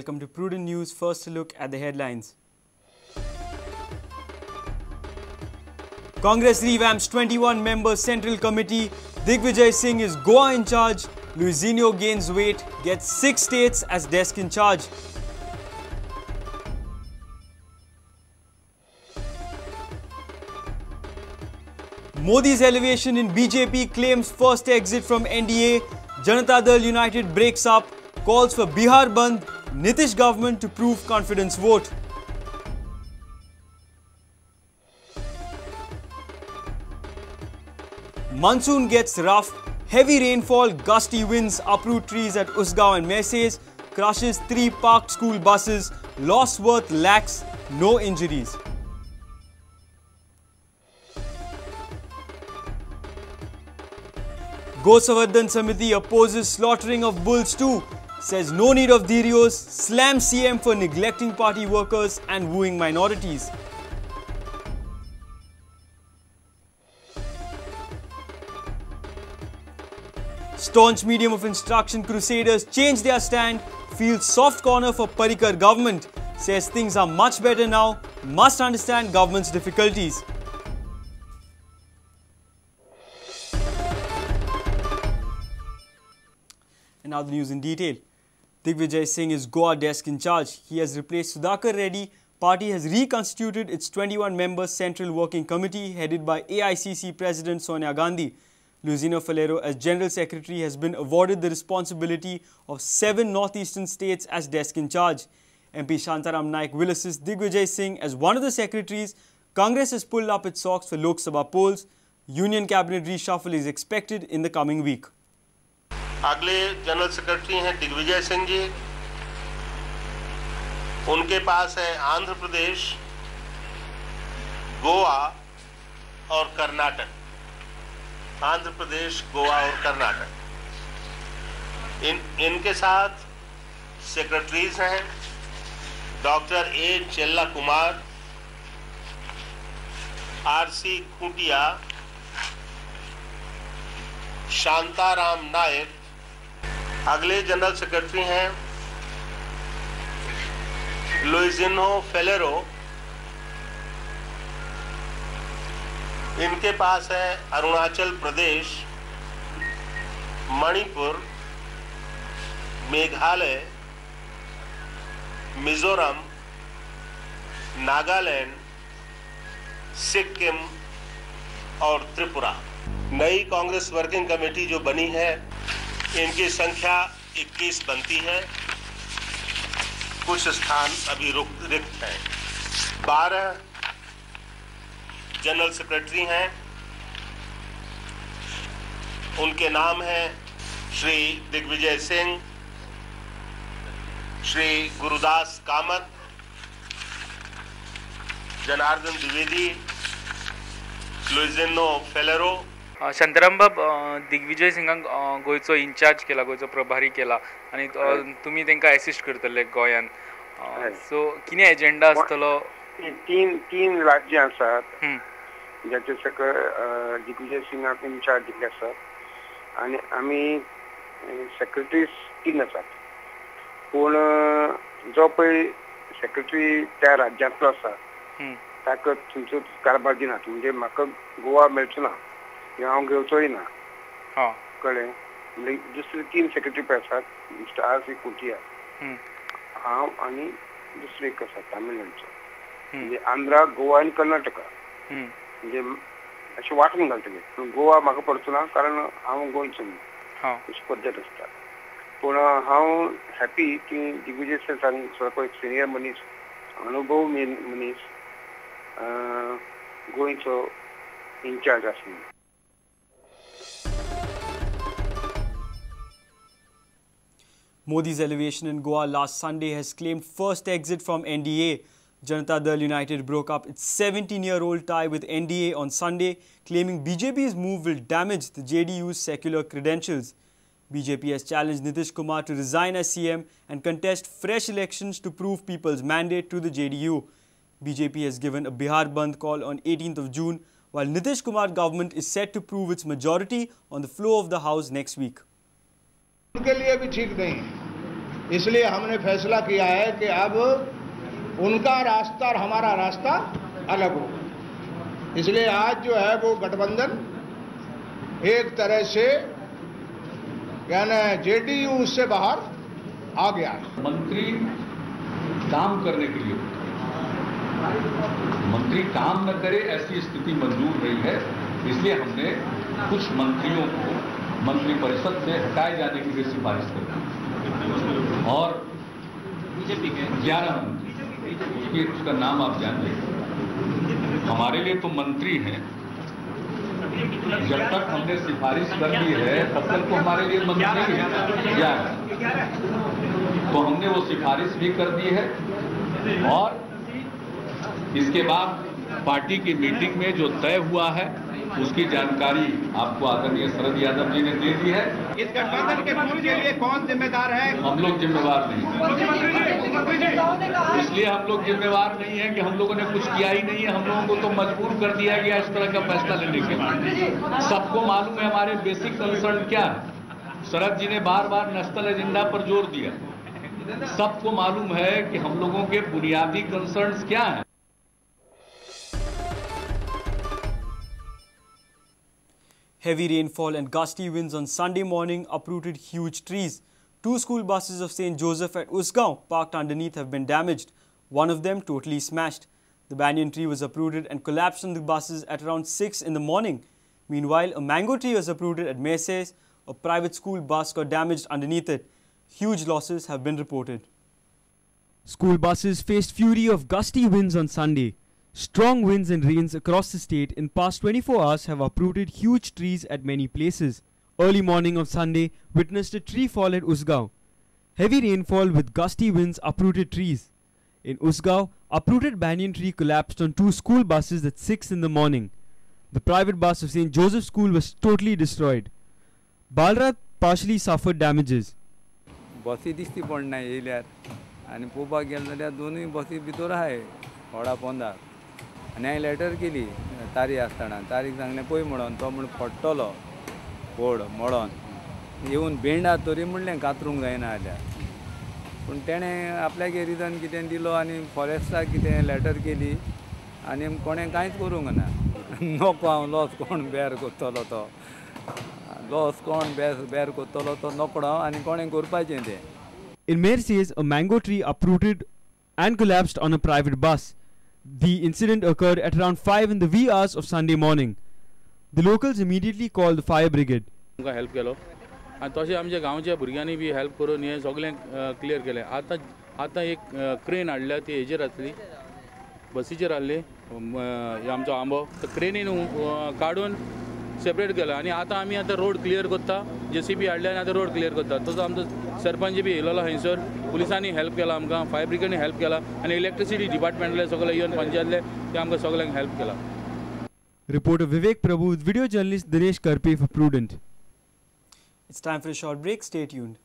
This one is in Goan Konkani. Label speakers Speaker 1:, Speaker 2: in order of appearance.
Speaker 1: Welcome to Prudent News. First, a look at the headlines. Congress revamps 21-member Central Committee. Digvijay Singh is Goa in charge. Luizinho gains weight, gets 6 states as desk in charge. Modi's elevation in BJP claims first exit from NDA. Janata Dal United breaks up, calls for Bihar Bandh, Nitish government to prove confidence vote. Monsoon gets rough, heavy rainfall, gusty winds uproot trees at Usgaon and Merces, crushes 3 parked school buses, loss worth lakhs, no injuries. Go Samvardhan Samiti opposes slaughtering of bulls too, says no need of dhirios, slams CM for neglecting party workers and wooing minorities. Staunch medium of instruction crusaders change their stand, feel soft corner for Parrikar government, says things are much better now, must understand government's difficulties. And now the news in detail. Digvijay Singh is Goa desk in charge. He has replaced Sudhakar Reddy. Party has reconstituted its 21-member Central Working Committee headed by AICC President Sonia Gandhi. Luizinho Faleiro as General Secretary has been awarded the responsibility of 7 northeastern states as desk in charge. MP Shantaram Naik will assist Digvijay Singh as one of the secretaries. Congress has pulled up its socks for Lok Sabha polls. Union Cabinet reshuffle is expected in the coming week.
Speaker 2: अगले जनरल सेक्रेटरी हैं दिग्विजय सिंह जी, उनके पास है आंध्र प्रदेश, गोवा और कर्नाटक। आंध्र प्रदेश, गोवा और कर्नाटक। इनके साथ सेक्रेटरीज हैं doctor A Chella Kumar, R C Khuntia, Shantaram Naik. अगले जनरल सेक्रेटरी हैं लुइजिन्हो फेलेरो, इनके पास है अरुणाचल प्रदेश, मणिपुर, मेघालय, मिजोरम, नागालैंड, सिक्किम और त्रिपुरा। नई कांग्रेस वर्किंग कमेटी जो बनी है इनकी संख्या 21 बनती है। कुछ स्थान अभी रिक्त हैं। 12 जनरल सेक्रेटरी हैं, उनके नाम हैं श्री दिग्विजय सिंह, श्री गुरुदास कामत, जनार्दन द्विवेदी, लुइजिन्हो फेलेरो।
Speaker 3: शांताराम बाब, दिग्विजय सिंगाक गोंयचो इन्चार्ज केला, गोंयचो प्रभारी केला आनी तुमी तांकां एसिस्ट करतले गोंयान, सो कितें एजेंडा आसतलो?
Speaker 4: तीन राज्यां आसात जाचे सकयल दिग्विजय सिंगाक इन्चार्ज दिल्ले आसात आनी आमी सेक्रेटरीज 3 आसात। पूण जो पळय सेक्रेटरी त्या राज्यांतलो आसा ताका थंयचो कारभार दिनात, म्हणजे म्हाका गोवा मेळचो ना, हांव घेवचोय ना, कळ्ळें? म्हणजे दुसरे 3 सेक्रेटरी पळय आसात, मिस्टर आर सी कुटिया, हांव आनी दुसरे एक आसा तामिळनाडूचो, म्हणजे आंध्रा, गोवा आनी कर्नाटका, म्हणजे अशें वांटून घालतले। पूण गोवा म्हाका पडचो ना कारण हांव गोंयचो न्हू, अशी पद्दत आसता। पूण हांव हॅपी की दिग्विजय सारको एक सिनियर मनीस, अनुभव मनीस गोंयचो इन्चार्ज आसलो।
Speaker 1: Modi's elevation in Goa last Sunday has claimed first exit from NDA. Janata Dal United broke up its 17-year-old tie with NDA on Sunday, claiming BJP's move will damage the JDU's secular credentials. BJP has challenged Nitish Kumar to resign as CM and contest fresh elections to prove people's mandate to the JDU. BJP has given a Bihar Bandh call on 18th of June, while Nitish Kumar government is set to prove its majority on the floor of the House next week.
Speaker 5: उनके लिए भी ठीक नहीं है। इसलिए हमने फैसला किया है कि अब उनका रास्ता और हमारा रास्ता अलग होगा। इसलिए आज जो है वो गठबंधन एक तरह से यानी जेडीयू उससे बाहर आ गया।
Speaker 6: मंत्री काम करने के लिए होते हैं, मंत्री काम न करे ऐसी स्थिति मंजूर नहीं है, इसलिए हमने कुछ मंत्रियों को मंत्रिपरिषद से हटाए जाने की भी सिफारिश कर दी और 11 मंत्री, उसका नाम आप जान लें, हमारे लिए तो मंत्री हैं, जब तक हमने सिफारिश कर दी है तब तक तो हमारे लिए मंत्री हैं 11, तो हमने वो सिफारिश भी कर दी है। और इसके बाद पार्टी की मीटिंग में जो तय हुआ है उसकी जानकारी आपको आदरणीय शरद यादव जी ने दे दी है।
Speaker 5: इस गठबंधन के फूट के लिए कौन जिम्मेदार है?
Speaker 6: हम लोग जिम्मेवार नहीं हैं, इसलिए हम लोग जिम्मेवार नहीं है कि हम लोगों ने कुछ किया ही नहीं है। हम लोगों को तो मजबूर कर दिया गया इस तरह का फैसला लेने के लिए। सबको मालूम है हमारे बेसिक कंसर्न क्या है। शरद जी ने बार बार नेशनल एजेंडा पर जोर दिया, सबको मालूम है कि हम लोगों के बुनियादी कंसर्न्स क्या हैं।
Speaker 1: Heavy rainfall and gusty winds on Sunday morning uprooted huge trees. 2 school buses of St. Joseph at Usgaon parked underneath have been damaged. One of them totally smashed. The banyan tree was uprooted and collapsed on the buses at around 6 in the morning. Meanwhile, a mango tree was uprooted at Merces. A private school bus got damaged underneath it. Huge losses have been reported. School buses faced fury of gusty winds on Sunday. Strong winds and rains across the state in past 24 hours have uprooted huge trees at many places. Early morning of Sunday witnessed a tree fall at Usgaon. Heavy rainfall with gusty winds uprooted trees. In Usgaon, uprooted banyan tree collapsed on 2 school buses at 6 in the morning. The private bus of St. Joseph School was totally destroyed. Balrath partially suffered damages.
Speaker 7: बसी दिश्टी पडना येयल्यार आनी पळोवपाक गेले जाल्यार दोनूय बसी भितर आहाय व्हडा पोंदाक. आनी हांवें लेटर केली तारीख आसतना, तारीख सांगलें पळय म्हणून, तो म्हण पडटलो व्हड मोडोन येवन बेंडा तरी म्हणलें कातरूंक जायना जाल्यार, पूण तेणें आपल्याक रिजन कितें दिलो आनी फॉरेस्टाक कितें लेटर केली आनी कोणें कांयच करूंक ना. नको हांव लॉस कोण बेर करतलो तो, लॉस कोण बेर करतलो तो नकडो आनी कोणें करपाचें तें.
Speaker 1: In Merces, a mango tree uprooted and collapsed on a private bus. The incident occurred at around 5 in the wee hours of Sunday morning. The locals immediately called the fire brigade.
Speaker 8: आमकां हेल्प केलो आनी तशें आमच्या गांवच्या भुरग्यांनी बी हेल्प करून हें सगळें क्लियर केलें. आतां आतां एक क्रेन हाडल्या, ती हेजेर आसली, बसीचेर आहली आमचो आंबो, तो क्रेनीन काडून सेपरेट केलो आनी आतां आमी आतां रोड क्लियर करता, जेसीबी हाडल्या आनी आतां रोड क्लियर करता. तसो आमचो सरपंच बी येयलेलो थंयसर, पुलिसांनी हेल्प केला आमकां, फायर ब्रिगेडनी हेल्प केला आनी इलेक्ट्रिसिटी डिपार्टमेंटले सगळे येवन पंचायतले ते आमकां सगळ्यांक हेल्प केला.
Speaker 1: Reporter Vivek Prabhu with video journalist Dinesh Karpe for Prudent. It's time for a short break. Stay tuned.